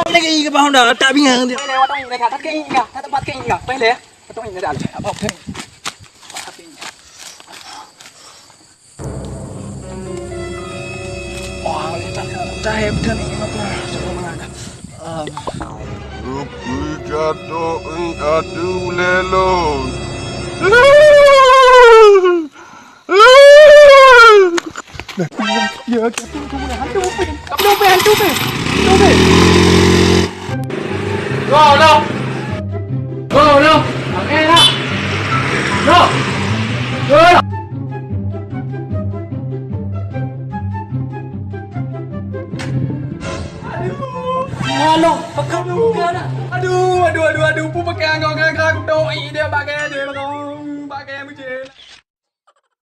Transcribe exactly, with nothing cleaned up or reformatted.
Lagi ke bawah dah, tak bingung dia. Lewat tak ingat, tak ingat, tak tempat ingat. Boleh ya? Tak ingat dah. Apa apa. Wah, tak tak hebat ni apa. Coba mana? Um. Rupi jatuh adu lelon. Ya, hantu, hantu, hantu, hantu, hantu. Go, go. Go, go. Oke, dah. Go. Go. Aduh. Aduh, aduh, aduh, aduh, pu pakai anggong, anggong, anggong, doi dia pakai dia, bang.